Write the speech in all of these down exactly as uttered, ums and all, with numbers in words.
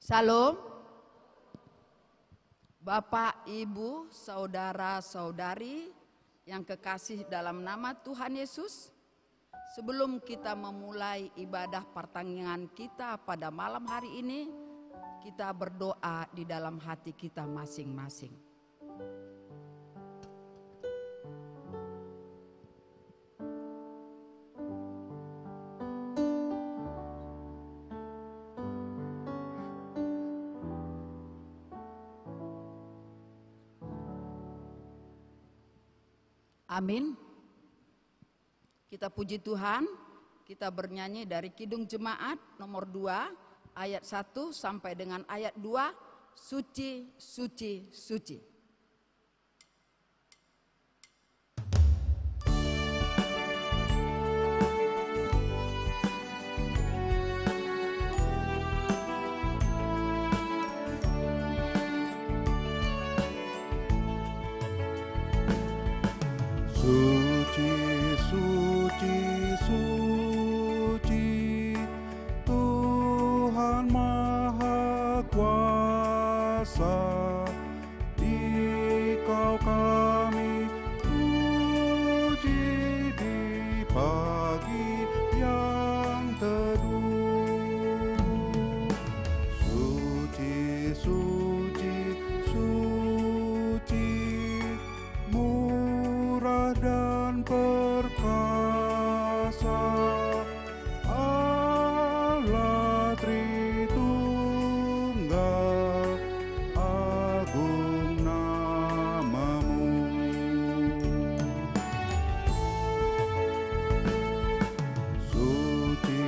Shalom. Bapak, Ibu, saudara-saudari yang kekasih dalam nama Tuhan Yesus, sebelum kita memulai ibadah partangiangan kita pada malam hari ini, kita berdoa di dalam hati kita masing-masing. Amin. Kita puji Tuhan, kita bernyanyi dari Kidung Jemaat nomor dua, ayat satu sampai dengan ayat dua, Suci, suci, suci. Suci, suci, suci, Tuhan Maha Kuasa, Di Kau kami puji di pagi yang teduh. Suci, suci, suci, murah dan perkasa, Allah Tritunggal, agung nama-Mu. Suci,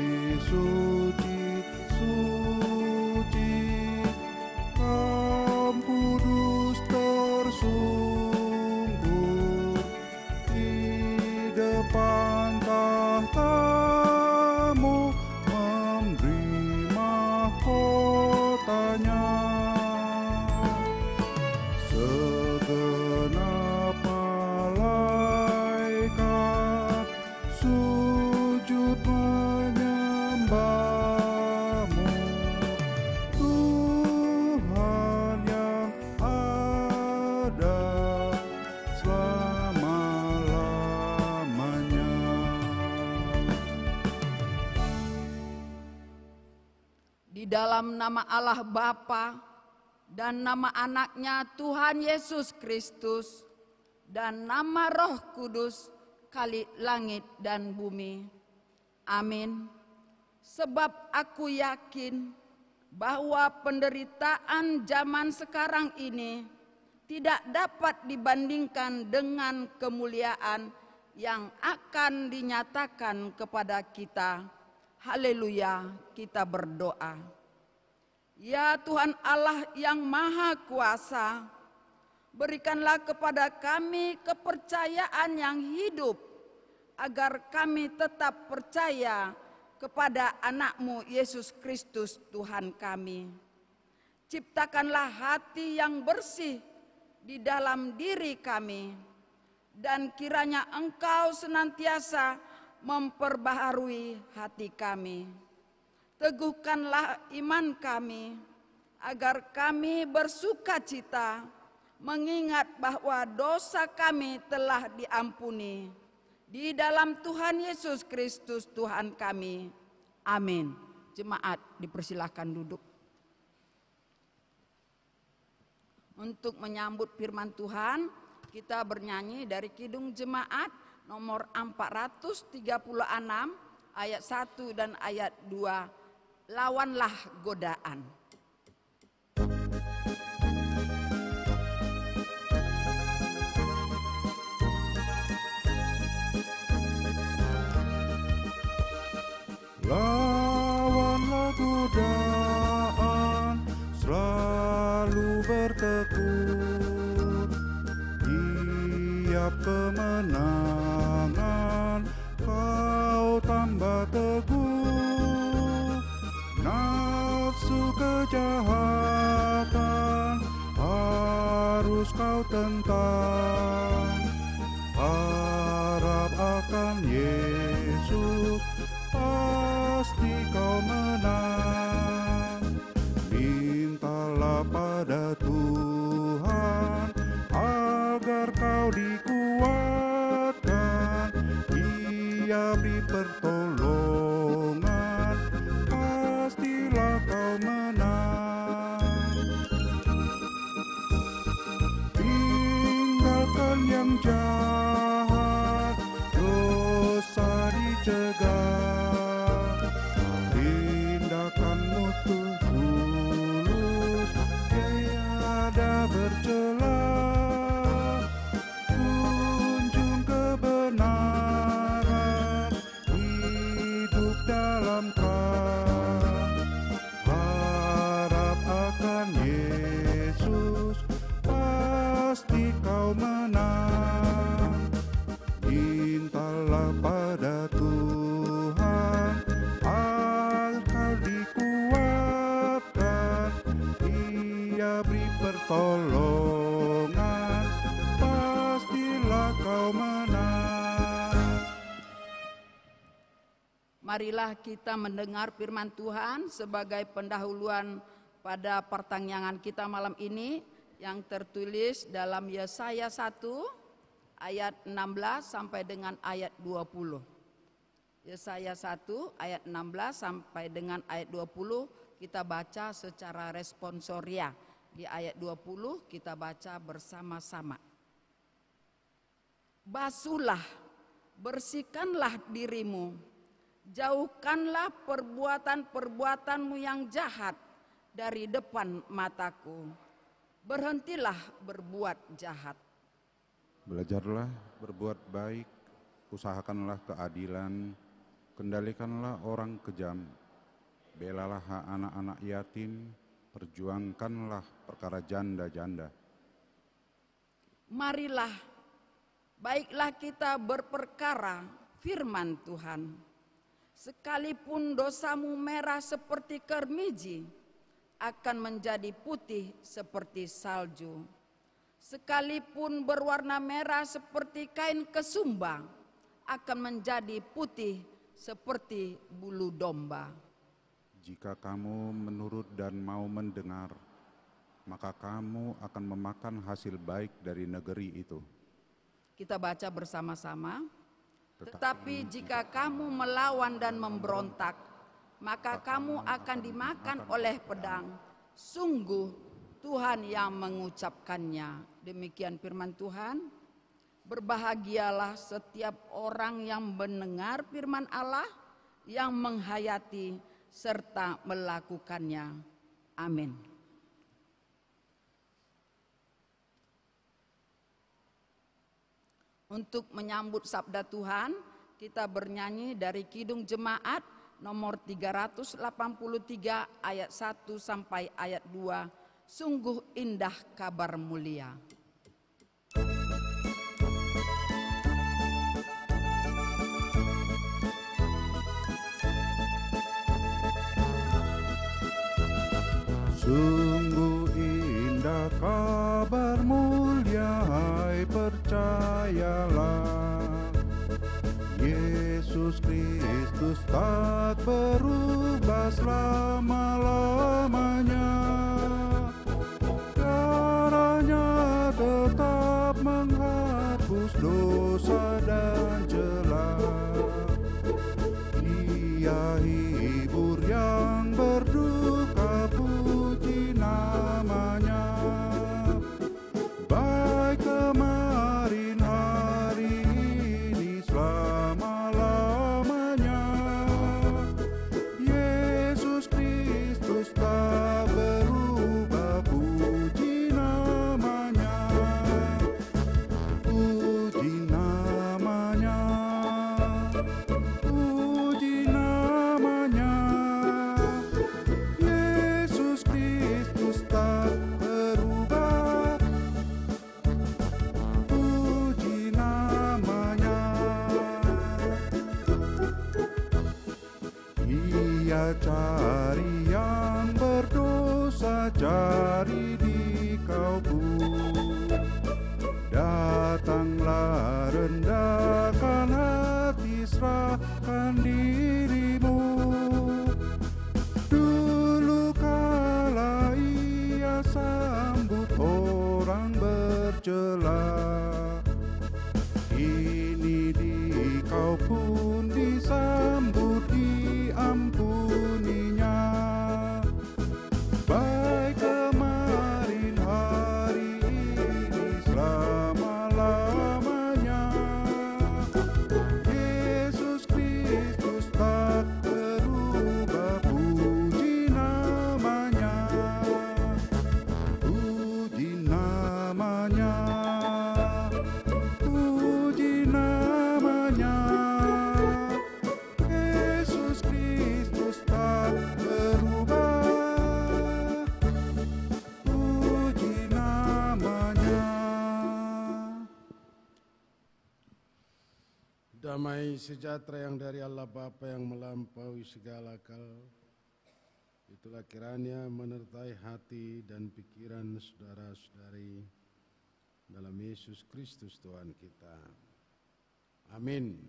suci, suci, Kam kudus tersungkur, di depan tahta-Mu memberi mahkota-Nya. Segenap malaikat sujud menyembah-Mu, Tuhan yang ada selama-lamanya. Di dalam nama Allah Bapa, dan nama Anak-Nya, Tuhan Yesus Kristus, dan nama Roh Kudus, Khalik langit dan bumi. Amin. Sebab aku yakin bahwa penderitaan zaman sekarang ini tidak dapat dibandingkan dengan kemuliaan yang akan dinyatakan kepada kita. Haleluya, kita berdoa. Ya Tuhan Allah yang Maha Kuasa, berikanlah kepada kami kepercayaan yang hidup, agar kami tetap percaya kepada Anak-Mu, Yesus Kristus, Tuhan kami. Ciptakanlah hati yang bersih di dalam diri kami, dan kiranya Engkau senantiasa memperbaharui hati kami. Teguhkanlah iman kami, agar kami bersukacita, mengingat bahwa dosa kami telah diampuni. Di dalam Tuhan Yesus Kristus, Tuhan kami. Amin. Jemaat, dipersilahkan duduk. Untuk menyambut firman Tuhan, kita bernyanyi dari Kidung Jemaat nomor empat ratus tiga puluh enam, ayat satu dan ayat dua, Lawanlah Godaan. Lawanlah godaan, selalu bertekun. Tiap kemenangan kau tambah teguh. Nafsu kejahatan harus kau tentang. Harap akan Yesus, pasti kau menang. Di Yang jahat dosa dicegah, tindakanmu tuh tulus, tiada bercela, junjung kebenaran, hidup dalam terang. Harap akan Yesus, pasti kau menang. Mintalah pada Tuhan agar dikuatkan, Ia beri pertolongan, pastilah kau menang. Marilah kita mendengar firman Tuhan sebagai pendahuluan pada partangiangan kita malam ini, yang tertulis dalam Yesaya satu ayat enam belas sampai dengan ayat dua puluh. Yesaya satu ayat enam belas sampai dengan ayat dua puluh, kita baca secara responsoria. Di ayat dua puluh kita baca bersama-sama. Basuhlah, bersihkanlah dirimu, jauhkanlah perbuatan-perbuatanmu yang jahat dari depan mataku. Berhentilah berbuat jahat. Belajarlah berbuat baik, usahakanlah keadilan, kendalikanlah orang kejam, belalah anak-anak yatim, perjuangkanlah perkara janda-janda. Marilah, baiklah kita berperkara firman Tuhan. Sekalipun dosamu merah seperti kermiji, akan menjadi putih seperti salju. Sekalipun berwarna merah seperti kain kesumba, akan menjadi putih seperti bulu domba. Jika kamu menurut dan mau mendengar, maka kamu akan memakan hasil baik dari negeri itu. Kita baca bersama-sama. Tetapi jika kamu melawan dan memberontak, maka kamu akan dimakan oleh pedang. Sungguh Tuhan yang mengucapkannya. Demikian firman Tuhan. Berbahagialah setiap orang yang mendengar firman Allah, yang menghayati serta melakukannya. Amin. Untuk menyambut sabda Tuhan, kita bernyanyi dari Kidung Jemaat nomor tiga ratus delapan puluh tiga, ayat satu sampai ayat dua, Sungguh Indah Kabar Mulia. Sungguh indah Kabar Mulia, hai, percayalah. Yesus Kristus tak berubah selama-lamanya. Darahnya tetap menghapus dosa dan cela. Ia hibur yang berduka, puji namanya. Baik kemarin, hari ini, selama-lamanya. Yesus Kristus tak berubah, puji namanya. Puji namanya. Puji namanya. Yesus Kristus tak berubah. Puji namanya. Ia cari yang berdosa, cari di kau pun. Datanglah, rendahkan hati, serahkan dirimu. Dulu kala ia sambut orang bercela, kini di kau pun disambut, diampuninya. Baik kemarin, hari ini, selama-lamanya. Damai sejahtera yang dari Allah Bapa yang melampaui segala akal, itulah kiranya menyertai hati dan pikiran saudara-saudari dalam Yesus Kristus Tuhan kita. Amin.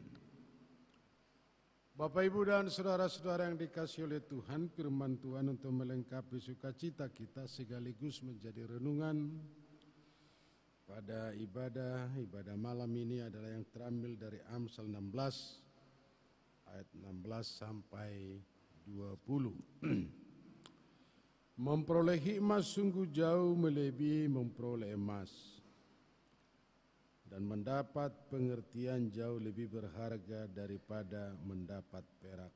Bapak, Ibu, dan saudara-saudara yang dikasihi oleh Tuhan, firman Tuhan untuk melengkapi sukacita kita sekaligus menjadi renungan pada ibadah, ibadah malam ini adalah yang terambil dari Amsal enam belas, ayat enam belas sampai dua puluh. Memperoleh hikmat sungguh jauh melebihi memperoleh emas, dan mendapat pengertian jauh lebih berharga daripada mendapat perak.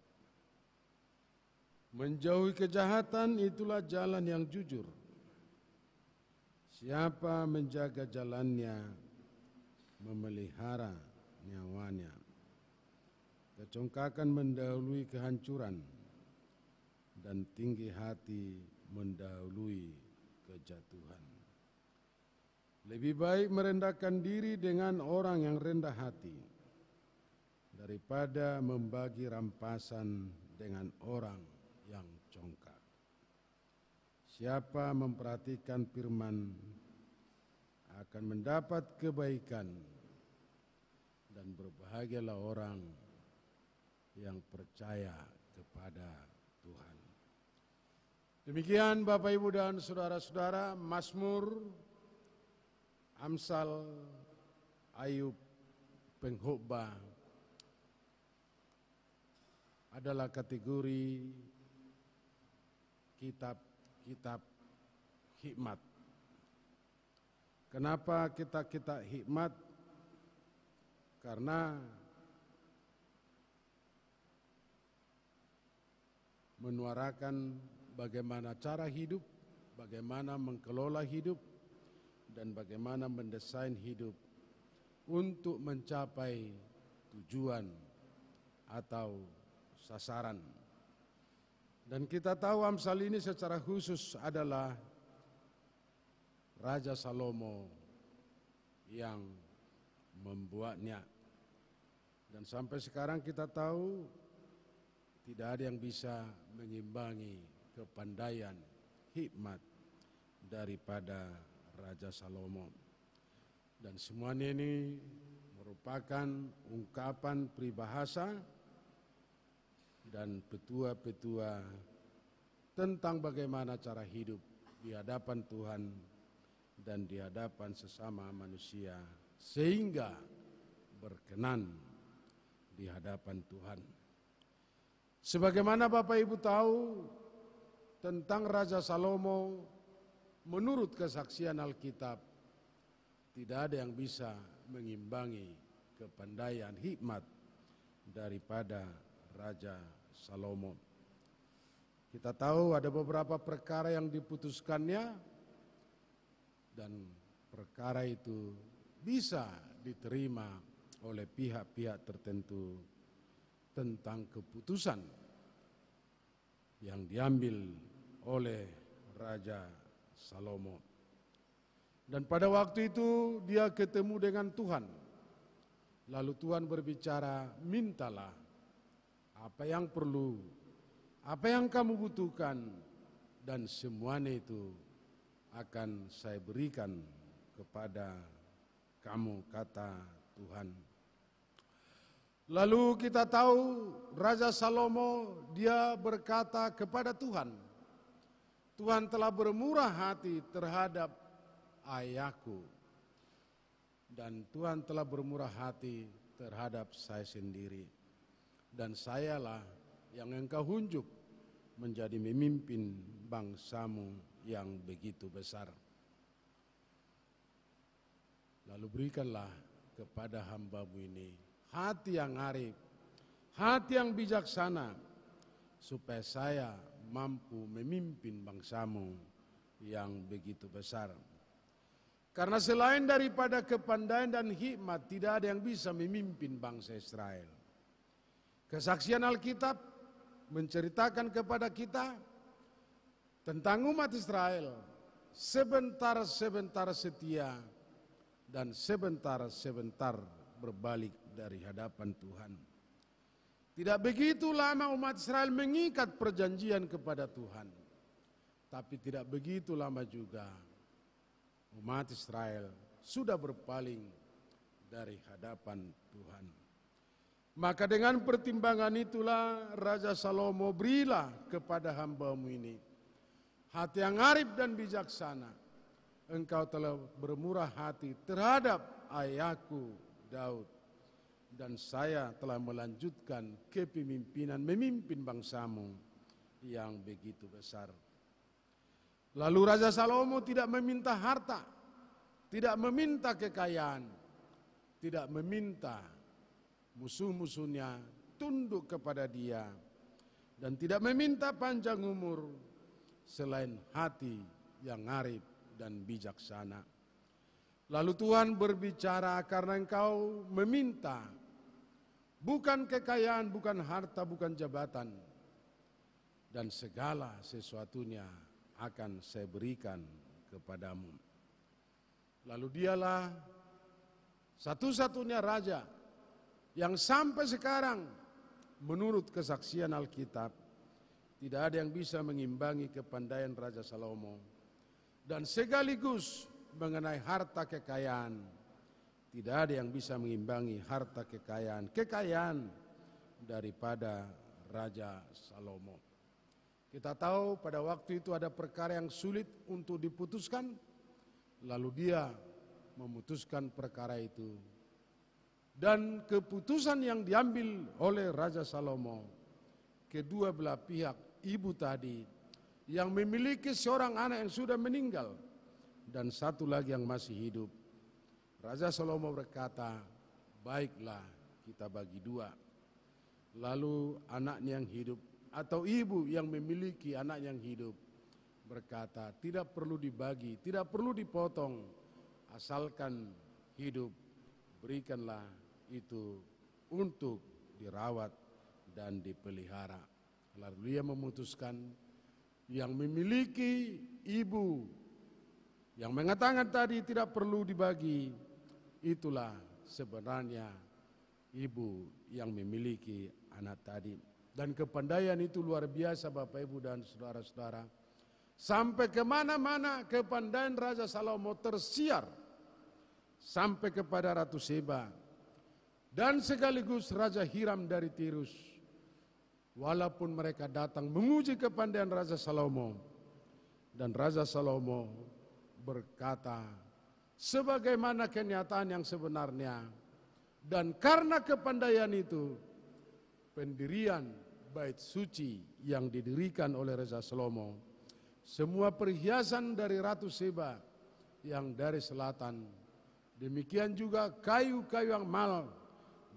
Menjauhi kejahatan itulah jalan yang jujur. Siapa menjaga jalannya, memelihara nyawanya. Kecongkakan mendahului kehancuran, dan tinggi hati mendahului kejatuhan. Lebih baik merendahkan diri dengan orang yang rendah hati daripada membagi rampasan dengan orang yang congkak. Siapa memperhatikan firman akan mendapat kebaikan, dan berbahagialah orang yang percaya kepada Tuhan. Demikian, Bapak, Ibu, dan saudara-saudara, Mazmur, Amsal, Ayub, Pengkhotbah adalah kategori kitab-kitab hikmat. Kenapa kitab-kitab hikmat? Karena menyuarakan bagaimana cara hidup, bagaimana mengelola hidup, dan bagaimana mendesain hidup untuk mencapai tujuan atau sasaran. Dan kita tahu Amsal ini secara khusus adalah Raja Salomo yang membuatnya. Dan sampai sekarang kita tahu tidak ada yang bisa mengimbangi kepandaian, hikmat daripada Raja Salomo. Dan semuanya ini merupakan ungkapan peribahasa dan petua-petua tentang bagaimana cara hidup di hadapan Tuhan dan di hadapan sesama manusia, sehingga berkenan di hadapan Tuhan. Sebagaimana Bapak Ibu tahu, tentang Raja Salomo, menurut kesaksian Alkitab, tidak ada yang bisa mengimbangi kepandaian, hikmat daripada Raja Salomo. Kita tahu ada beberapa perkara yang diputuskannya, dan perkara itu bisa diterima oleh pihak-pihak tertentu tentang keputusan yang diambil oleh Raja Salomo. Dan pada waktu itu dia ketemu dengan Tuhan. Lalu Tuhan berbicara, "Mintalah apa yang perlu, apa yang kamu butuhkan, dan semuanya itu akan saya berikan kepada kamu," kata Tuhan. Lalu kita tahu Raja Salomo, dia berkata kepada Tuhan, "Tuhan telah bermurah hati terhadap ayahku, dan Tuhan telah bermurah hati terhadap saya sendiri, dan sayalah yang Engkau hunjuk menjadi memimpin bangsa-Mu yang begitu besar. Lalu berikanlah kepada hamba-Mu ini hati yang arif, hati yang bijaksana, supaya saya mampu memimpin bangsa-Mu yang begitu besar. Karena selain daripada kepandaian dan hikmat, tidak ada yang bisa memimpin bangsa Israel." Kesaksian Alkitab menceritakan kepada kita tentang umat Israel sebentar-sebentar setia dan sebentar-sebentar berbalik dari hadapan Tuhan. Tidak begitu lama umat Israel mengikat perjanjian kepada Tuhan, tapi tidak begitu lama juga umat Israel sudah berpaling dari hadapan Tuhan. Maka dengan pertimbangan itulah, Raja Salomo, berilah kepada hamba-Mu ini hati yang arif dan bijaksana. Engkau telah bermurah hati terhadap ayahku Daud, dan saya telah melanjutkan kepemimpinan memimpin bangsa-Mu yang begitu besar. Lalu Raja Salomo tidak meminta harta, tidak meminta kekayaan, tidak meminta musuh-musuhnya tunduk kepada dia, dan tidak meminta panjang umur selain hati yang arif dan bijaksana. Lalu Tuhan berbicara, "Karena engkau meminta bukan kekayaan, bukan harta, bukan jabatan, dan segala sesuatunya akan saya berikan kepadamu." Lalu dialah satu-satunya raja yang sampai sekarang, menurut kesaksian Alkitab, tidak ada yang bisa mengimbangi kepandaian Raja Salomo. Dan sekaligus mengenai harta kekayaan, tidak ada yang bisa mengimbangi harta kekayaan, kekayaan daripada Raja Salomo. Kita tahu pada waktu itu ada perkara yang sulit untuk diputuskan, lalu dia memutuskan perkara itu. Dan keputusan yang diambil oleh Raja Salomo, kedua belah pihak, ibu tadi yang memiliki seorang anak yang sudah meninggal dan satu lagi yang masih hidup, Raja Salomo berkata, "Baiklah, kita bagi dua." Lalu anaknya yang hidup, atau ibu yang memiliki anak yang hidup, berkata, "Tidak perlu dibagi, tidak perlu dipotong, asalkan hidup, berikanlah itu untuk dirawat dan dipelihara." Lalu ia memutuskan, yang memiliki ibu yang mengatakan tadi tidak perlu dibagi, itulah sebenarnya ibu yang memiliki anak tadi. Dan kepandaian itu luar biasa, Bapak, Ibu, dan saudara-saudara. Sampai kemana-mana kepandaian Raja Salomo tersiar, sampai kepada Ratu Seba dan sekaligus Raja Hiram dari Tirus. Walaupun mereka datang menguji kepandaian Raja Salomo, dan Raja Salomo berkata sebagaimana kenyataan yang sebenarnya, dan karena kepandaian itu, pendirian bait suci yang didirikan oleh Raja Salomo, semua perhiasan dari Ratu Seba yang dari selatan, demikian juga kayu-kayu yang mahal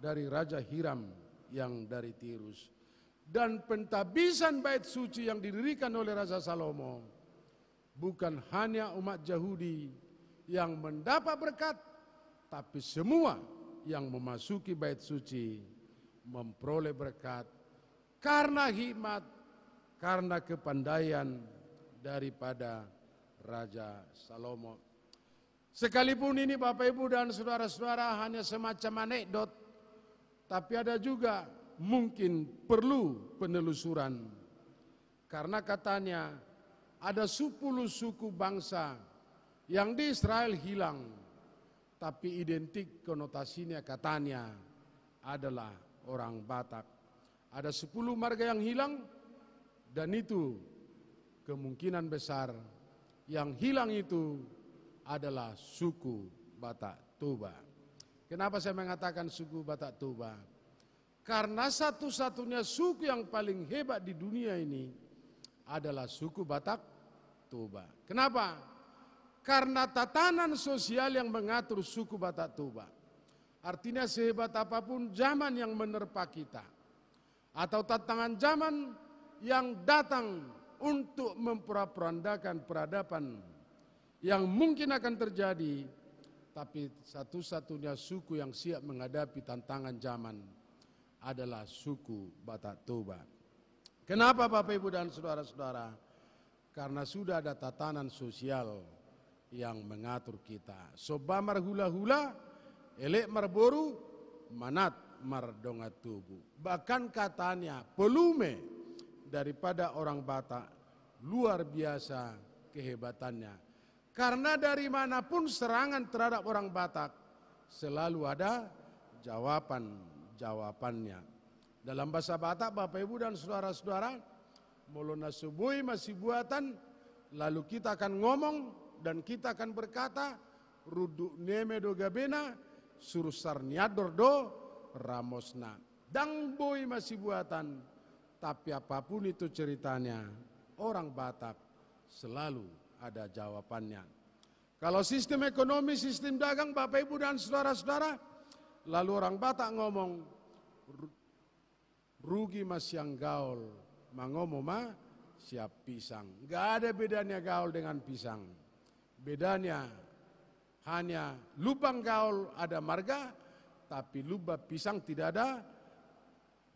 dari Raja Hiram yang dari Tirus. Dan pentabisan bait suci yang didirikan oleh Raja Salomo, bukan hanya umat Yahudi yang mendapat berkat, tapi semua yang memasuki bait suci memperoleh berkat karena hikmat, karena kepandaian daripada Raja Salomo. Sekalipun ini, Bapak, Ibu, dan saudara-saudara, hanya semacam anekdot, tapi ada juga mungkin perlu penelusuran. Karena katanya ada sepuluh suku bangsa yang di Israel hilang, tapi identik konotasinya katanya adalah orang Batak. Ada sepuluh marga yang hilang, dan itu kemungkinan besar yang hilang itu adalah suku Batak Toba. Kenapa saya mengatakan suku Batak Toba? Karena satu-satunya suku yang paling hebat di dunia ini adalah suku Batak Toba. Kenapa? Karena tatanan sosial yang mengatur suku Batak Toba. Artinya, sehebat apapun zaman yang menerpa kita, atau tantangan zaman yang datang untuk memporak-porandakan peradaban yang mungkin akan terjadi, tapi satu-satunya suku yang siap menghadapi tantangan zaman adalah suku Batak Toba. Kenapa, Bapak, Ibu, dan saudara-saudara? Karena sudah ada tatanan sosial yang mengatur kita. Somba marhulahula, elek marboru, manat mardongan tubu. Bahkan katanya volume daripada orang Batak luar biasa kehebatannya. Karena dari manapun serangan terhadap orang Batak, selalu ada jawaban-jawabannya. Dalam bahasa Batak, Bapak Ibu dan saudara-saudara, molo na so boi masibuatan, lalu kita akan ngomong dan kita akan berkata, runduk ni eme do gabena, sursar ni andor do ramosna. Ndang boi masibuatan, tapi apapun itu ceritanya, orang Batak selalu ada jawabannya. Kalau sistem ekonomi, sistem dagang, Bapak Ibu dan saudara-saudara, lalu orang Batak ngomong, "Ru-, rugi ma sian gaol, mangomo ma sian pisang." Nggak ada bedanya gaol dengan pisang. Bedanya hanya lubang gaol ada marga, tapi lubang pisang tidak ada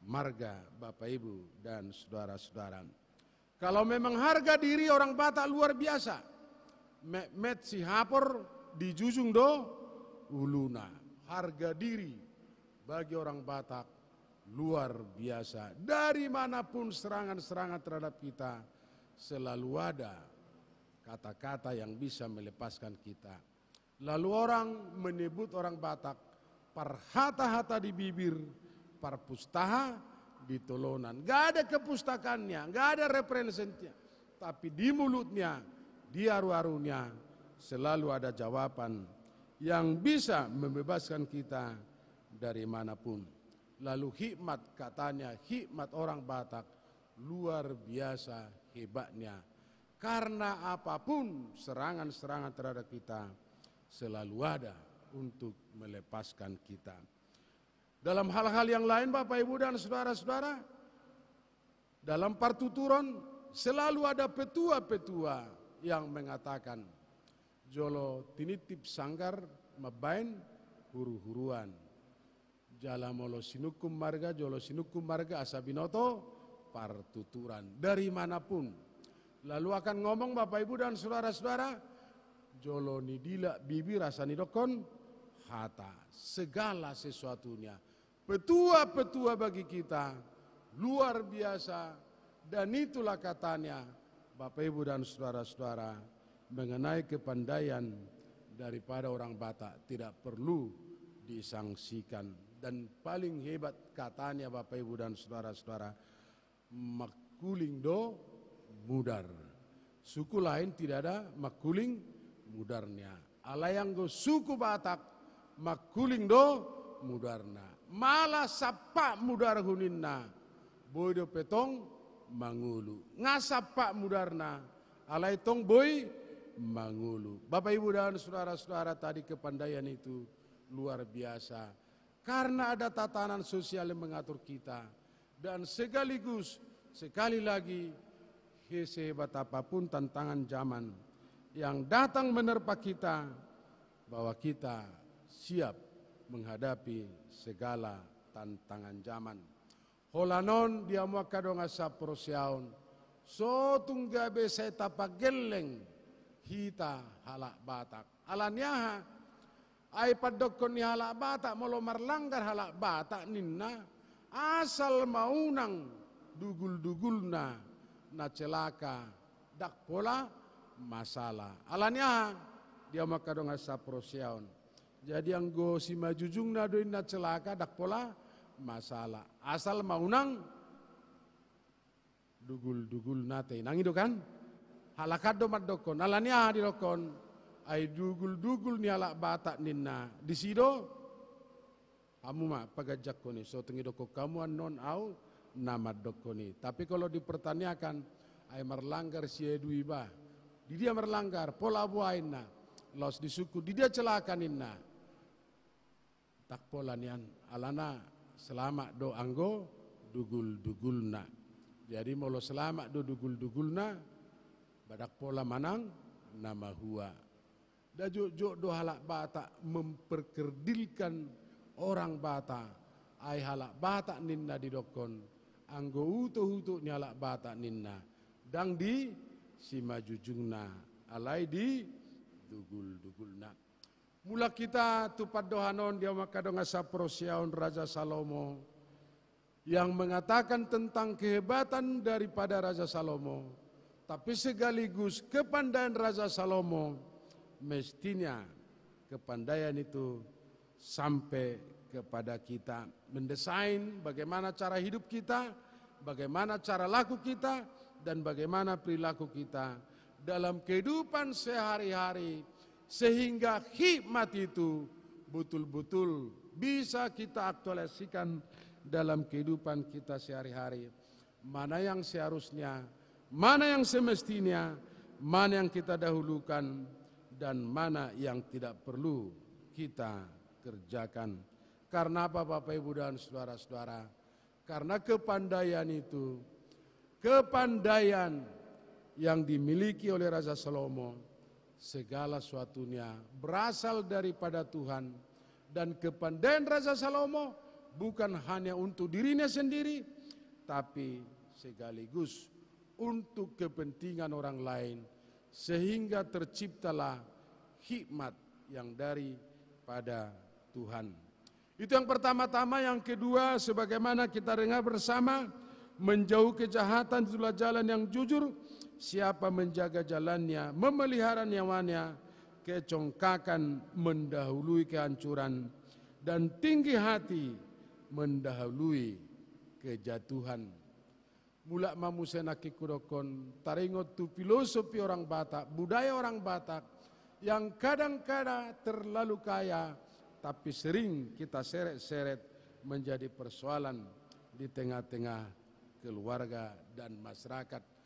marga, Bapak Ibu dan saudara-saudara. Kalau memang harga diri orang Batak luar biasa, metmet sihapor dijujung do uluna. Harga diri bagi orang Batak luar biasa. Dari manapun serangan-serangan terhadap kita, selalu ada kata-kata yang bisa melepaskan kita. Lalu orang menyebut orang Batak parhata-hata di bibir, parpustaha di tolonan. Nggak ada kepustakaannya, nggak ada referensinya. Tapi di mulutnya, di aru-arunya, selalu ada jawaban yang bisa membebaskan kita dari manapun. Lalu hikmat, katanya hikmat orang Batak luar biasa hebatnya. Karena apapun serangan-serangan terhadap kita, selalu ada untuk melepaskan kita. Dalam hal-hal yang lain, Bapak, Ibu, dan saudara-saudara, dalam partuturan selalu ada petua-petua yang mengatakan, jolo tinitip sanggar mambaen huru-huruan. Jala molo sinungkun marga, jolo sinungkun marga asa binoto partuturan. Dari manapun. Lalu akan ngomong, Bapak, Ibu, dan saudara-saudara, jolo nidilak bibir asa nidokkon hata. Segala sesuatunya. Petua-petua bagi kita luar biasa, dan itulah katanya, Bapak, Ibu, dan saudara-saudara, mengenai kepandaian daripada orang Batak tidak perlu disangsikan. Dan paling hebat katanya, Bapak, Ibu, dan saudara-saudara, mangkuling do mudar. Suku lain tidak ada mangkuling mudarnya. Alai anggo suku Batak mangkuling do mudarna. Malah sampak mudarhu ninna. Boi dope tong mangolu. Nga sampak mudarna, alai tong boi mangolu. Bapak, Ibu, dan saudara-saudara, tadi kepandaian itu luar biasa. Karena ada tatanan sosial yang mengatur kita. Dan sekaligus, sekali lagi, sehebat apapun tantangan zaman yang datang menerpa kita, bahwa kita siap menghadapi segala tantangan zaman. Holan on, di hamu angka dongan saporseaon, so tung gabe sai tapagelleng hita halak Batak. Ala ni aha? Ai pandokkon ni halak Batak, molo marlanggar halak Batak ninna, asal ma unang dugul-dugulna na celaka, ndang pola masalah. Ala ni aha? Di hamu angka dongan saporseaon. Jadi anggo simanjujungna do ninna celaka, ndang pola masalah. Asal ma unang dugul-dugulna te. Nang i do kan? Halak an do mandokkon. Ala ni aha didokkon? Ai dugul-dugul ni halak Batak ninna. Disi do? Hamu ma paganjangkon i. So tung didokkon hamu annon, au na mandokkon i. Tapi kalau dipertanyakan, ai marlanggar si Edu iba. Di dia marlanggar? Pola boha ninna? Laos disungkun, di dia celaka ninna? Ndang pola nian, alana selamat do anggo dugul-dugulna. Jadi molo selamat do dugul-dugulna, ba ndang pola manang na mahua. Nda jotjot do halak Batak memperkerdilkan orang Batak. Ai halak Batak ninna didokkon, anggo utok-utok ni halak Batak ninna, ndang di simanjujungna, alai di dugul-dugulna. Mulak hita tu pandohan on di angka dongan saparosiaon Raja Salomo yang mengatakan tentang kehebatan daripada Raja Salomo, tapi sekaligus kepandaian Raja Salomo, mestinya kepandaian itu sampai kepada kita, mendesain bagaimana cara hidup kita, bagaimana cara laku kita, dan bagaimana perilaku kita dalam kehidupan sehari-hari, sehingga hikmat itu betul-betul bisa kita aktualisasikan dalam kehidupan kita sehari-hari. Mana yang seharusnya, mana yang semestinya, mana yang kita dahulukan, dan mana yang tidak perlu kita kerjakan. Karena apa, Bapak, Ibu, dan saudara-saudara? Karena kepandaian itu, kepandaian yang dimiliki oleh Raja Salomo, segala sesuatunya berasal daripada Tuhan. Dan kepandaian Raja Salomo bukan hanya untuk dirinya sendiri, tapi sekaligus untuk kepentingan orang lain, sehingga terciptalah hikmat yang daripada Tuhan. Itu yang pertama-tama. Yang kedua, sebagaimana kita dengar bersama, menjauh kejahatan, itulah jalan yang jujur. Siapa menjaga jalannya, memelihara nyawanya, kecongkakan mendahului kehancuran, dan tinggi hati mendahului kejatuhan. Mulak ma muse nangkin hudokkon, taringot tu filosofi orang Batak, budaya orang Batak yang kadang-kadang terlalu kaya, tapi sering kita seret-seret menjadi persoalan di tengah-tengah keluarga dan masyarakat.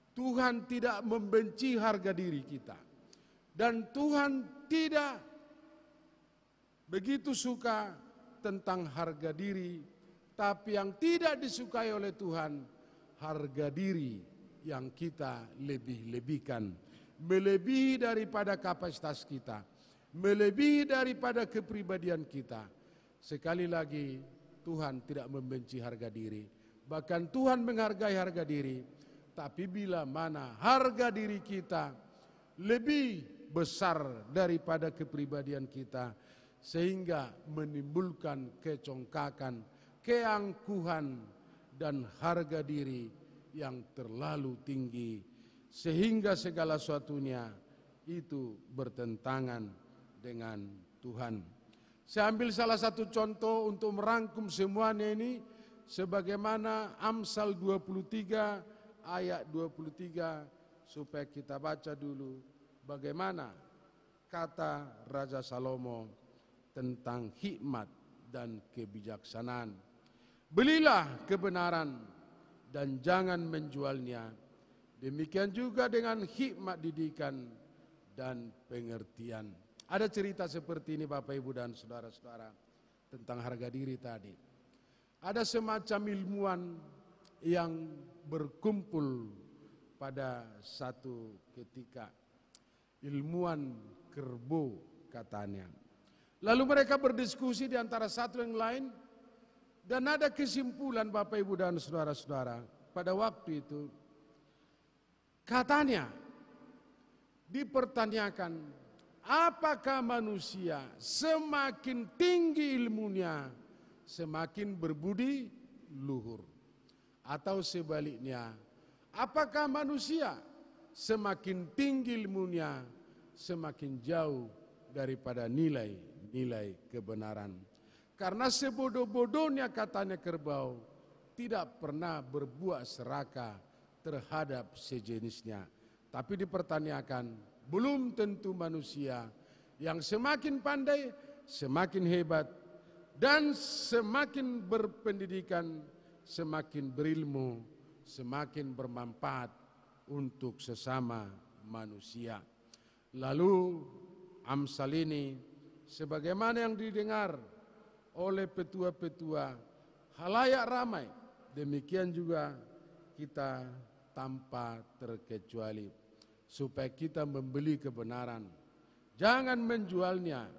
Tuhan tidak membenci harga diri kita. Dan Tuhan tidak begitu suka tentang harga diri, tapi yang tidak disukai oleh Tuhan, harga diri yang kita lebih-lebihkan, melebihi daripada kapasitas kita, melebihi daripada kepribadian kita. Sekali lagi, Tuhan tidak membenci harga diri. Bahkan Tuhan menghargai harga diri. Tapi bila mana harga diri kita lebih besar daripada kepribadian kita, sehingga menimbulkan kecongkakan, keangkuhan, dan harga diri yang terlalu tinggi, sehingga segala sesuatunya itu bertentangan dengan Tuhan. Saya ambil salah satu contoh untuk merangkum semuanya ini, sebagaimana Amsal dua puluh tiga ayat dua puluh tiga, supaya kita baca dulu bagaimana kata Raja Salomo tentang hikmat dan kebijaksanaan. Belilah kebenaran dan jangan menjualnya. Demikian juga dengan hikmat didikan dan pengertian. Ada cerita seperti ini, Bapak, Ibu, dan saudara-saudara, tentang harga diri tadi. Ada semacam ilmuwan yang berkumpul pada satu ketika. Ilmuwan kerbau, katanya. Lalu mereka berdiskusi di antara satu yang lain, dan ada kesimpulan, Bapak, Ibu, dan saudara-saudara. Pada waktu itu, katanya, dipertanyakan, apakah manusia semakin tinggi ilmunya, semakin berbudi luhur? Atau sebaliknya, apakah manusia semakin tinggi ilmunya, semakin jauh daripada nilai-nilai kebenaran? Karena sebodoh-bodohnya katanya kerbau tidak pernah berbuat serakah terhadap sejenisnya. Tapi dipertanyakan, belum tentu manusia yang semakin pandai, semakin hebat, dan semakin berpendidikan, semakin berilmu, semakin bermanfaat untuk sesama manusia. Lalu Amsal ini, sebagaimana yang didengar oleh petua-petua, halayak ramai, demikian juga kita tanpa terkecuali, supaya kita membeli kebenaran, jangan menjualnya,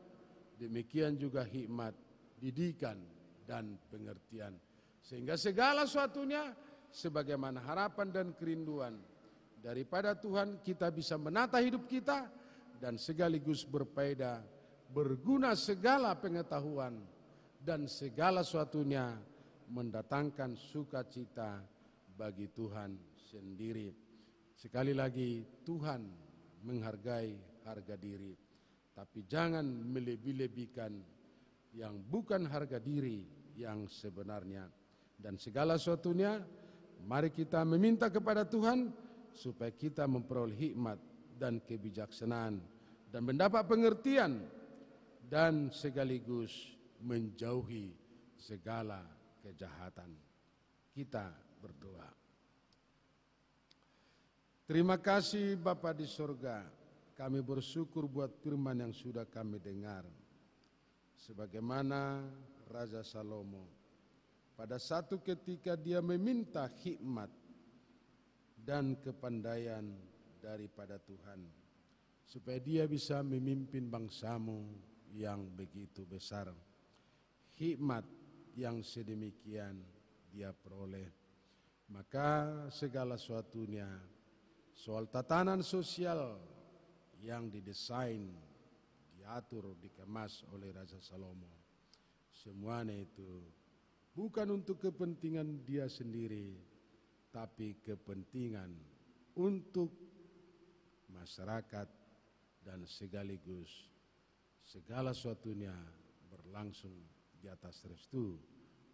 demikian juga hikmat, didikan, dan pengertian. Sehingga segala sesuatunya sebagaimana harapan dan kerinduan daripada Tuhan, kita bisa menata hidup kita dan sekaligus berfaedah berguna segala pengetahuan dan segala sesuatunya mendatangkan sukacita bagi Tuhan sendiri. Sekali lagi, Tuhan menghargai harga diri, tapi jangan melebih-lebihkan yang bukan harga diri yang sebenarnya. Dan segala sesuatunya, mari kita meminta kepada Tuhan supaya kita memperoleh hikmat dan kebijaksanaan dan mendapat pengertian dan sekaligus menjauhi segala kejahatan. Kita berdoa. Terima kasih Bapa di sorga, kami bersyukur buat firman yang sudah kami dengar. Sebagaimana Raja Salomo, pada satu ketika dia meminta hikmat dan kepandaian daripada Tuhan, supaya dia bisa memimpin bangsa-Mu yang begitu besar. Hikmat yang sedemikian dia peroleh. Maka segala sesuatunya, soal tatanan sosial yang didesain, diatur, dikemas oleh Raja Salomo, semuanya itu bukan untuk kepentingan dia sendiri, tapi kepentingan untuk masyarakat dan sekaligus segala sesuatunya berlangsung di atas restu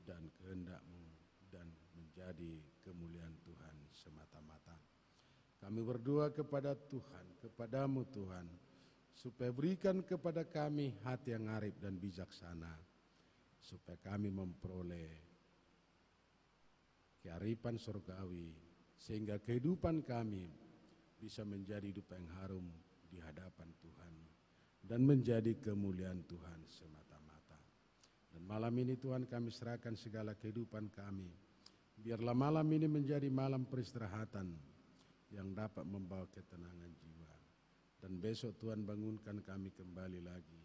dan kehendak-Mu dan menjadi kemuliaan Tuhan semata-mata. Kami berdoa kepada Tuhan, kepada-Mu Tuhan, supaya berikan kepada kami hati yang arif dan bijaksana, supaya kami memperoleh kearifan sorgawi, sehingga kehidupan kami bisa menjadi hidup yang harum di hadapan Tuhan dan menjadi kemuliaan Tuhan semata-mata. Dan malam ini, Tuhan, kami serahkan segala kehidupan kami. Biarlah malam ini menjadi malam peristirahatan yang dapat membawa ketenangan jiwa. Dan besok, Tuhan, bangunkan kami kembali lagi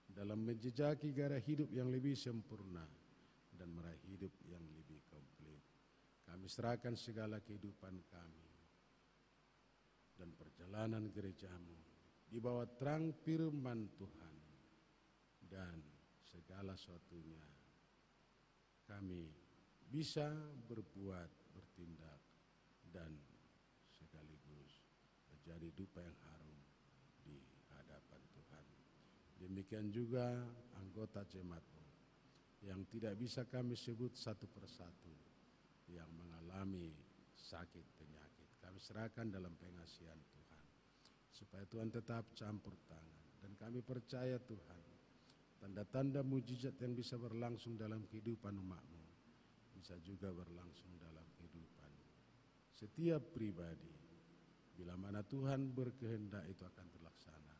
dalam menjejaki gairah hidup yang lebih sempurna dan meraih hidup yang lebih komplit. Kami serahkan segala kehidupan kami dan perjalanan gereja-Mu di bawah terang firman Tuhan, dan segala sesuatunya kami bisa berbuat, bertindak, dan sekaligus menjadi dupa yang harum di hadapan Tuhan. Demikian juga anggota jemaat-Mu yang tidak bisa kami sebut satu persatu, yang mengalami sakit penyakit. Kami serahkan dalam pengasihan Tuhan, supaya Tuhan tetap campur tangan. Dan kami percaya, Tuhan, tanda-tanda mujizat yang bisa berlangsung dalam kehidupan umat-Mu bisa juga berlangsung dalam kehidupan setiap pribadi. Bila mana Tuhan berkehendak, itu akan terlaksana.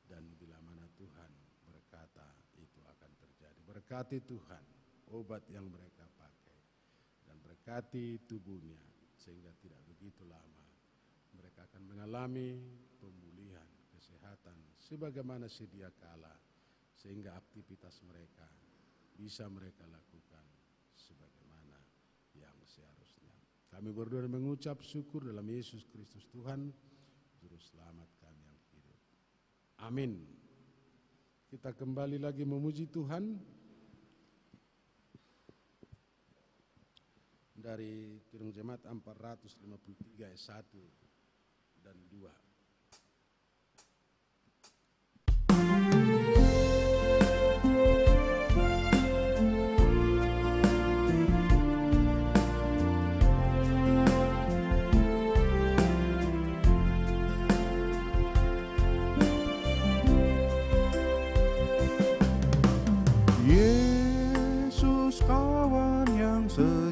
Dan bila mana Tuhan berkata, itu akan terjadi. Berkati, Tuhan, obat yang mereka pakai, dan berkati tubuhnya, sehingga tidak begitu lama mereka akan mengalami pemulihan, kesehatan, sebagaimana sedia kala, sehingga aktivitas mereka bisa mereka lakukan sebagaimana yang seharusnya. Kami berdoa dan mengucap syukur dalam Yesus Kristus Tuhan, Juru Selamat kami yang hidup. Amin. Kita kembali lagi memuji Tuhan dari Kidung Jemaat empat ratus lima puluh tiga ayat satu dan dua. Yesus, kawan yang sejati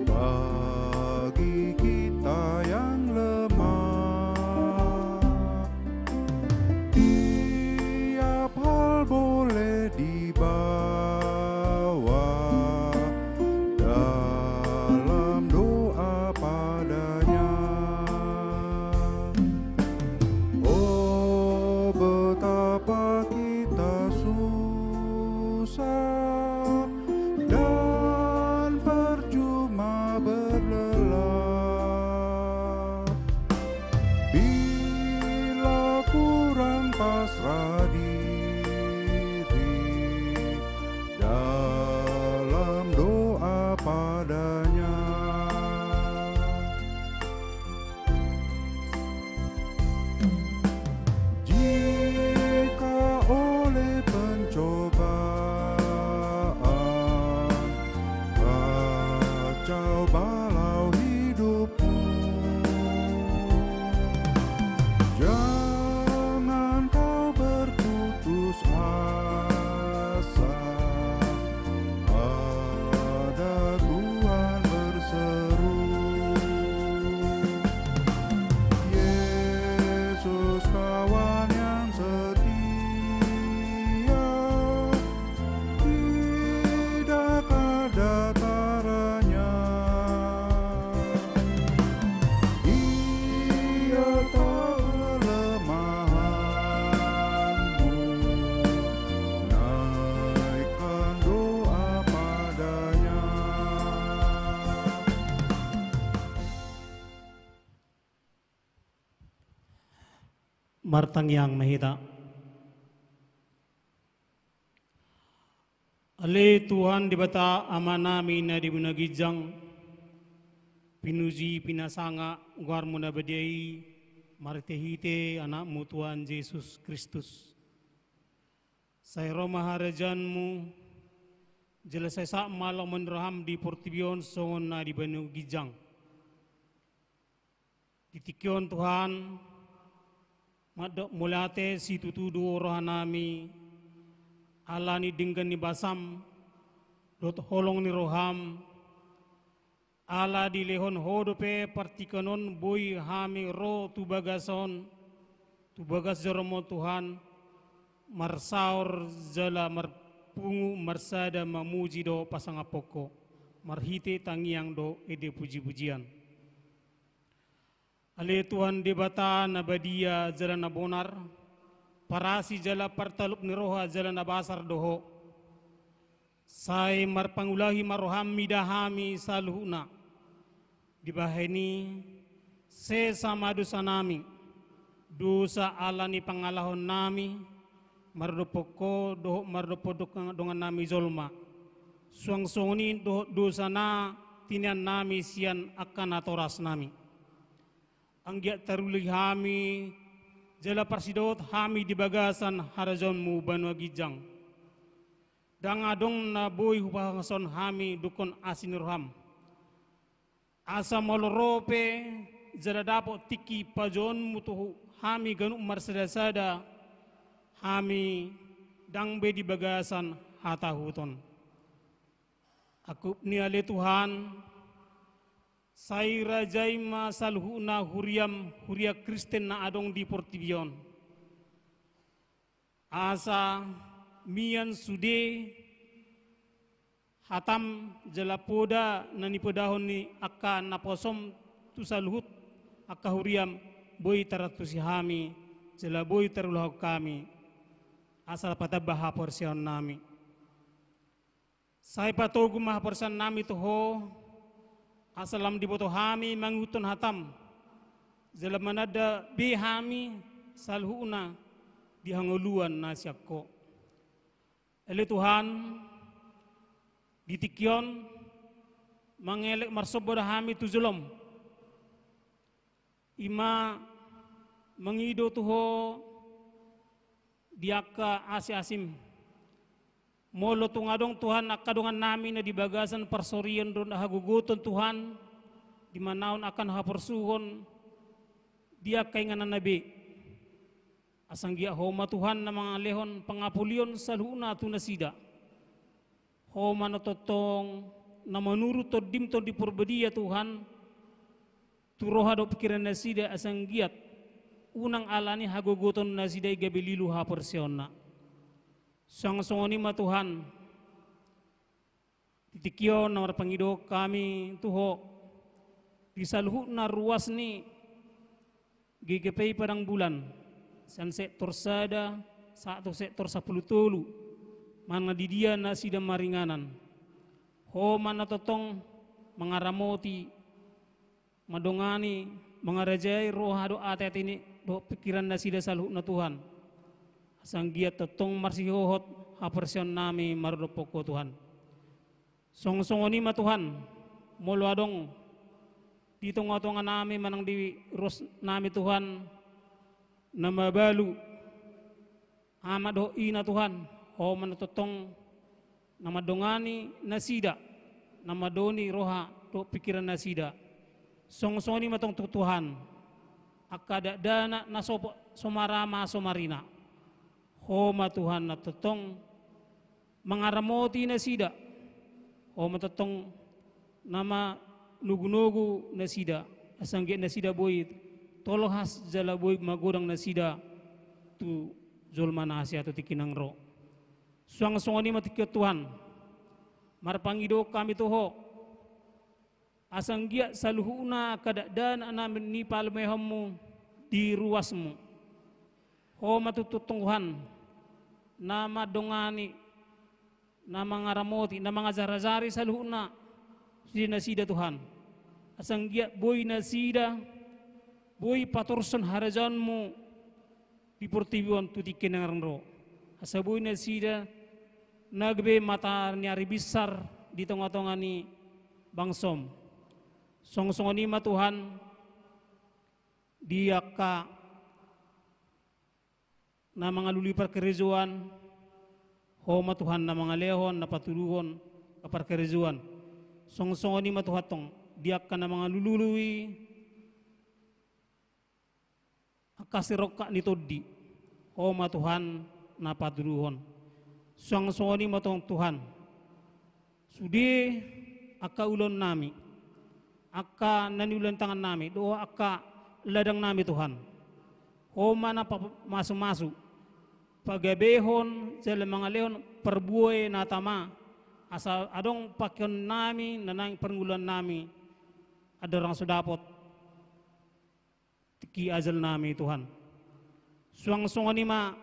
bagi kita yang lemah. Tiap hal boleh dibawa dalam doa pada-Nya. Oh, betapa kita susah dan percuma berlelah. Bila ku Martangiang ma hita. Ale Tuhan Debata Amanami na di banua ginjang, pinuji pinasangap goarMu na badia i, marhitehite AnakMu Tuhan Jesus Kristus. Sai ro ma harajaonMu, jala sai saut ma lomo ni rohaM di portibi on songon na di banua ginjang. Di tingki on Tuhan, mandok mauliate situtu do rohanami, ala ni denggan ni basaM, dohot holong ni rohaM, ala dilehon Ho dope partingkian on boi hami ro tu bagas on, tu bagas joro-Mu Tuhan, marsaor jala marpungu marsada mamuji dohot pasangaphon Ho, marhite tangiang dohot ende pujipujian. Ale Tuhan Debata na badia jala na bonar, parasi jala partalup ni roha jala na basar do Ho. Sai marpangulahi ma rohaM mida hami saluhutna. Dibahen i, sesa ma dosanami, dosa ala ni pangalahonami, mardophon Ho dohot mardophon dong-, dongannami jolma. Suang songon i dohot dosa na tiniannami sian angka natorasnami. Anggiat taruli hami, jala parsidohot hami di bagasan harajaonMu banua ginjang. Ndang adong na boi hupasahat hami dungkon asi ni rohaM. Asa molo ro pe, jala dapot tingki pajoonMu tu hami ganup marsadasada, hami ndang be di bagasan hatahuton. Angkup ni ale Tuhan, sai rajai ma saluhutna huriaM, huria Kristen na adong di portibi on. Asa mian sude hataM jala poda na nipodahon ni angka naposoM tu saluhut angka huriaM, boi tarantusi hami, jala boi tarulahon hami, asa patamba haporseaonnami. Sai patogu ma haporseaonnami tu Ho, asa lam diboto hami mangihuthon hataM, jala mananda be hami saluhutna di hangoluan na sian Ho. Ale Tuhan, di tingki on, mangelek marsomba do hami tu joloM. I ma mangido tu Ho di angka asiasiM. Molo tung adong Tuhan angka dongannami na di bagasan parsorion dohot hagogoton Tuhan, di manaon angka na haporsuhon di angka ingananna be. Asa anggiat Ho ma Tuhan na mangalehon pangapulion saluhutna tu nasida. Ho ma na tongtong na manurut TondiM Tondi Parbadia Tuhan, tu roha dohot pingkiran nasida asa anggiat unang ala ni hagogoton nasida i gabe lilu haporseaonna. Suang songon i ma Tuhan, di tingki on na marpangido hami tu Ho, di saluhutna ruas ni G K P I Padang Bulan, sian sektor sada sahat tu sektor sampulu tolu, manang di dia nasida maringanan. Ho ma na tongtong mangaramoti, mandongani, mangarajai roha dohot ateate ni dohot pingkiran nasida saluhutna Tuhan. Asa anggiat tongtong marsihohot haporseaonnami mardophon Ho Tuhan. Songon songon i ma Tuhan, molo adong di tongatonganami manang di ruasnami Tuhan, na mabalu, ama dohot ina Tuhan, Ho ma na tongtong na mandongani nasida, na mandongani roha dohot pingkiran nasida. Songon songon i ma tong tu Tuhan, angka dakdanak na so, so marama so marina. Ho ma Tuhan na tongtong mangaramoti nasida. Ho ma tongtong na manugunugu nasida, asa anggiat nasida boi tolhas jala boi magodang nasida tu jolma na hasea tu tingki na naeng ro. Suang songon i ma tingki on Tuhan, marpangido hami tu Ho, asa anggiat saluhutna angka dakdanak na nipalumehonMu di ruasMu. Ho ma tutu Tuhan, na mandongani, na mangaramoti, na mangajarajari saluhutna sude nasida Tuhan. Asa anggiat boi nasida, boi patorushon harajaonMu, di portibi on tu tingki na naeng ro. Asa boi nasida na gabe mata ni ari binsar di tonga-tonga ni bangsom. Suang songon i ma Tuhan, di angka na mangalului parkarejoan, Ho ma Tuhan na mangalehon, na patuduhon angka parkarejoan. Suang songon i ma Tuhan tong, di angka na mangalului angka sirongkap ni tondi, Ho ma Tuhan na patuduhon. Suang songon i ma tong Tuhan, sude angka ulaonnami, angka na niula ni tangannami, dohot angka ladangnami Tuhan, Ho ma na pa-, masu-masu, pagabehon jala mangalehon parbue na tama, asa adong pakeonnami na naeng parngoluonnami andorang so dapot tingki ajalnami Tuhan. Suang songon i ma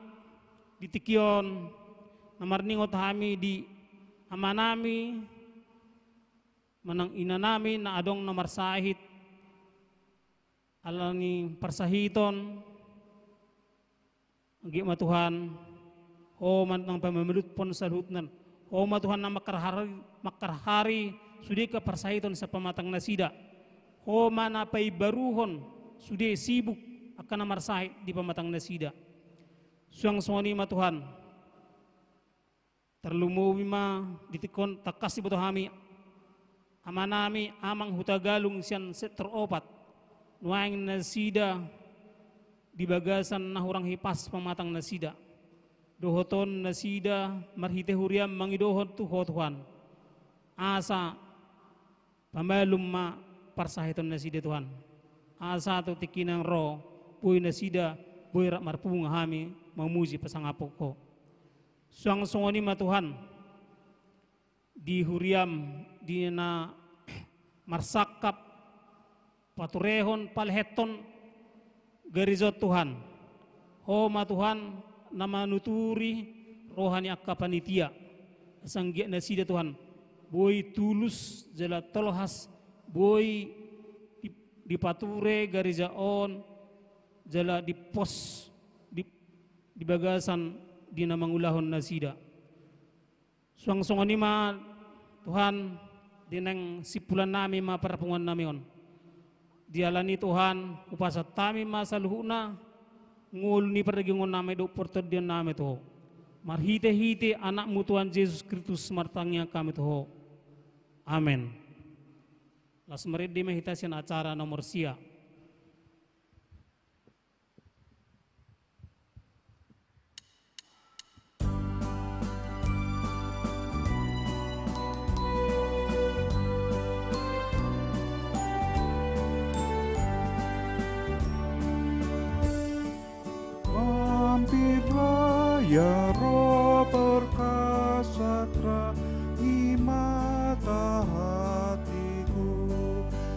di tingki on na marningot hami di amanami manang inanami na adong na marsahit, ala ni parsahiton, anggiat ma Tuhan, Ho ma nang pamamaluthon saluhutna. Ho ma Tuhan na mangkarhari, mangkarhari sude angka parsahiton sian pamatang nasida. Ho ma na paimbaruhon sude sibuk angka na marsahit di pamatang nasida. Suang songon i ma Tuhan, tarlumobi ma di tingki on tangkas diboto hami amanami Amang Hutagalung sian sektor opat, nuaeng nasida di bagasan na hurang hipas pamatang nasida. Dohot on nasida marhite huriam mangidohon tu Ho Tuhan, asa pamalum ma parsahiton nasida Tuhan, asa tu tingki na naeng ro boi nasida, boi rap marpungu hami mamuji pasangaphon Ho. Suang songon i ma Tuhan, di huriam di na marsangkap paturehon palehenhon gareja on Tuhan, Ho ma Tuhan na manuturi roha ni angka panitia, asa anggiat nasida Tuhan boi tulus jala tolhas, boi di-, dipature gareja on jala dipos di, di bagasan di na mangulahon nasida. Suang songon i ma Tuhan, di naeng simpulannami ma parpunguannami on. Diala ni Tuhan, hupasahat hami ma saluhutna ngolu ni pardagingonannami dohot partondionnami tu Ho. Marhitehite Anakmu Tuhan Jesus Kristus martangiang hami tu Ho. Amen. Laos marende ma hita sian acara nomor sia. Mampirlah ya Roh perkasa terangi mata hatiku.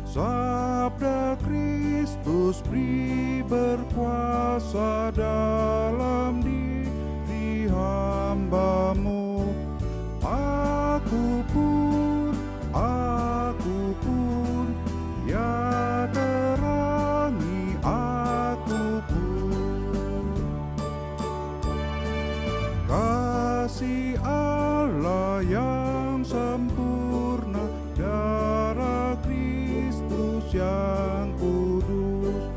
Sabda Kristus beri berkuasa dalam diri hamba-Mu. Aku pun, aku pun, ya terangi aku pun. Kasih Allah yang sempurna, darah Kristus yang kudus,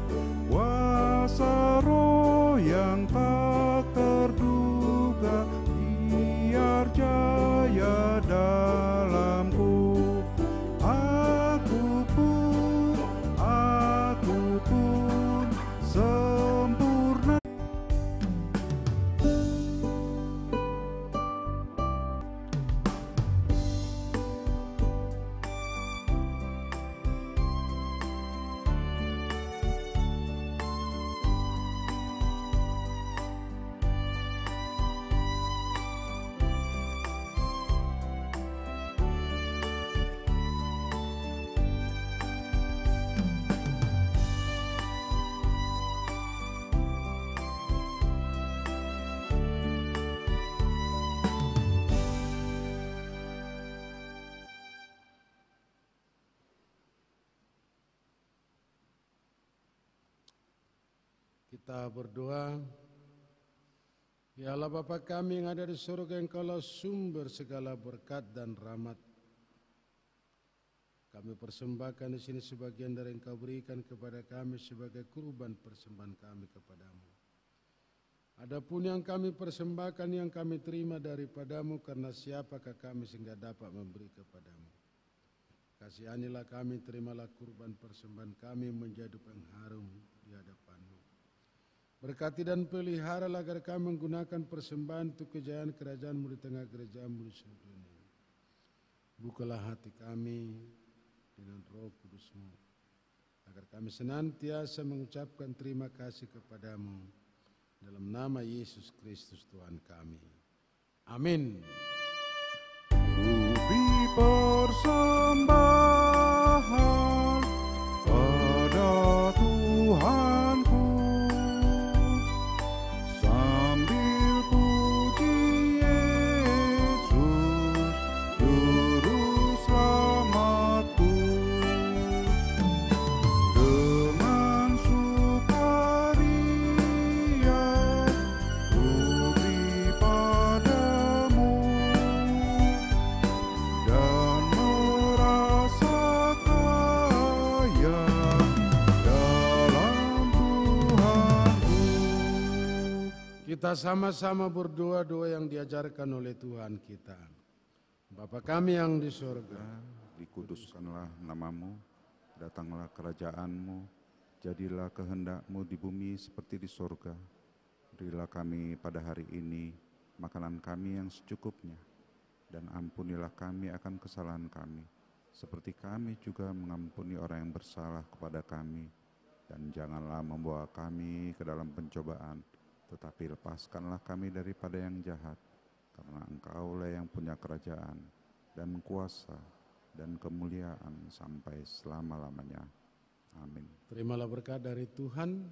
kuasa Roh yang tak terduga, biar jaya dalamku. Aku pun, aku pun sempurna. Kita berdoa. Ya Allah Bapa kami yang ada di surga, Engkaulah sumber segala berkat dan rahmat. Kami persembahkan di sini sebagian dari Engkau berikan kepada kami sebagai kurban persembahan kami kepada-Mu. Adapun yang kami persembahkan, yang kami terima daripada-Mu, karena siapakah kami sehingga dapat memberi kepada-Mu? Kasihanilah kami, terimalah kurban persembahan kami menjadi pengharum di hadapan-Mu. Berkati dan peliharalah agar kami menggunakan persembahan untuk kejayaan kerajaan-Mu di tengah gereja-Mu di seluruh dunia. Bukalah hati kami dengan Roh Kudus-Mu, agar kami senantiasa mengucapkan terima kasih kepada-Mu, dalam nama Yesus Kristus Tuhan kami. Amin. Puji persembahan pada Tuhanku, sambil puji Yesus, Juru Selamatku. Dengan sukaria puji pada-Mu, dan merasa kaya dalam Tuhanku. Kita sama-sama berdoa doa yang diajarkan oleh Tuhan kita. Bapa kami yang di sorga, dikuduskanlah nama-Mu, datanglah kerajaan-Mu, jadilah kehendak-Mu di bumi seperti di sorga. Berilah kami pada hari ini makanan kami yang secukupnya, dan ampunilah kami akan kesalahan kami, seperti kami juga mengampuni orang yang bersalah kepada kami. Dan janganlah membawa kami ke dalam pencobaan, tetapi lepaskanlah kami daripada yang jahat, karena Engkaulah yang punya kerajaan, dan kuasa, dan kemuliaan sampai selama-lamanya. Amin. Terimalah berkat dari Tuhan,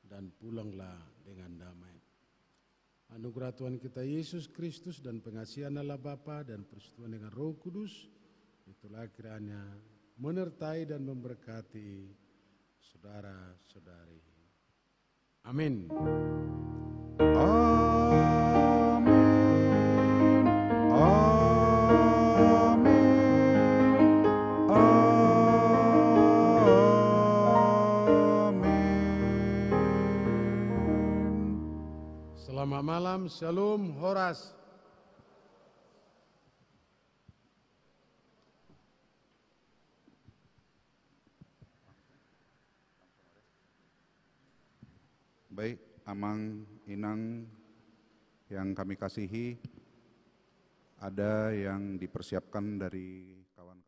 dan pulanglah dengan damai. Anugerah Tuhan kita Yesus Kristus, dan pengasihan Allah Bapa, dan persekutuan dengan Roh Kudus, itulah kiranya menyertai dan memberkati saudara-saudari. Amin. Amin. Amin. Amin. Selamat malam, shalom, horas. Baik, Amang, Inang yang kami kasihi, ada yang dipersiapkan dari kawan